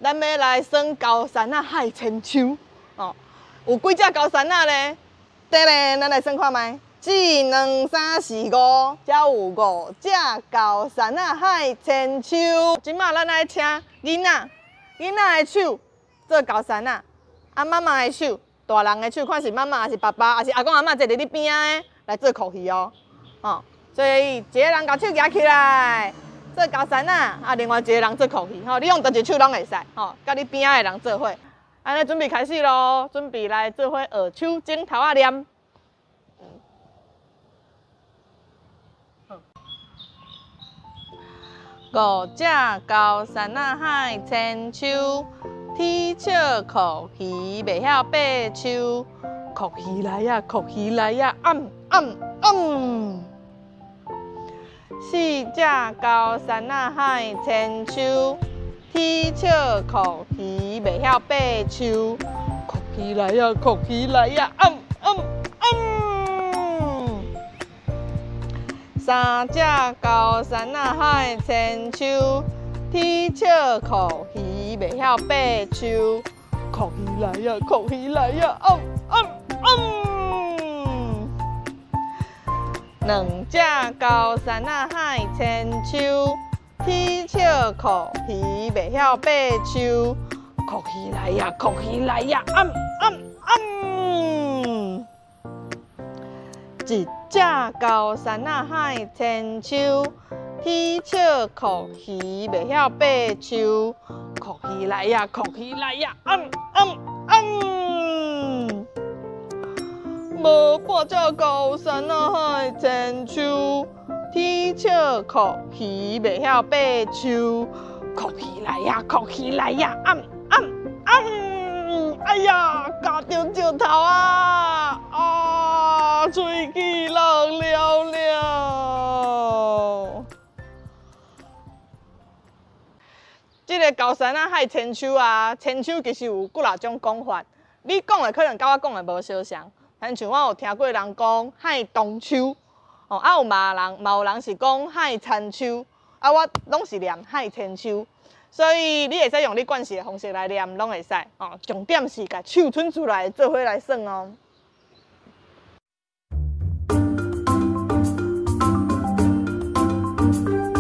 咱欲來耍高山仔海千秋哦。有幾隻高山仔咧？對咧，咱來算看覓。一、兩、三、四、五，才有五隻高山仔海千秋。這馬咱愛請囡仔，囡仔的手做高山仔，啊媽媽的手，大人的手，看是媽媽還是爸爸，還是阿公阿嬤坐佇你邊仔的來做箍魚哦。哦，所以一个人共手舉起來做高山仔，啊，另外一个人做箍魚，吼，你用佗一手攏會使，吼，佮你邊仔的人做伙。按呢準備開始囉，準備來做伙學手指頭仔念。五隻高山仔海千秋，鐵尺箍魚袂曉爬樹，箍魚來呀，箍魚來呀，暗暗暗。四隻高山仔海千秋，鐵尺箍魚袂曉爬樹，箍魚來呀，箍魚來呀，暗暗暗。三隻高山仔海千秋，鐵尺箍魚袂曉爬樹，箍魚來呀，箍魚來呀，暗暗暗。兩隻高山仔海千秋，鐵尺箍魚袂曉爬樹，箍魚來呀，箍魚來呀，暗暗暗。一隻高山仔海千秋，鐵尺箍魚袂曉爬樹，箍魚來呀，箍魚來呀，暗暗暗。無半隻高山仔海千秋，鐵尺箍魚袂曉爬樹，箍魚來呀，箍魚來呀，暗暗暗。哎呀，咬著石頭啊！啊，喙齒落了了。這个高山仔海千秋啊，千秋其實有幾若種講法。你講的可能佮我講的無相像。親像我有聽過人講海東秋，哦，啊有嘛人嘛有人是講海千秋，啊我攏是念海千秋。所以你會使用你慣勢的方式來念，攏會使哦。重點是共手伸出來，做伙來耍哦。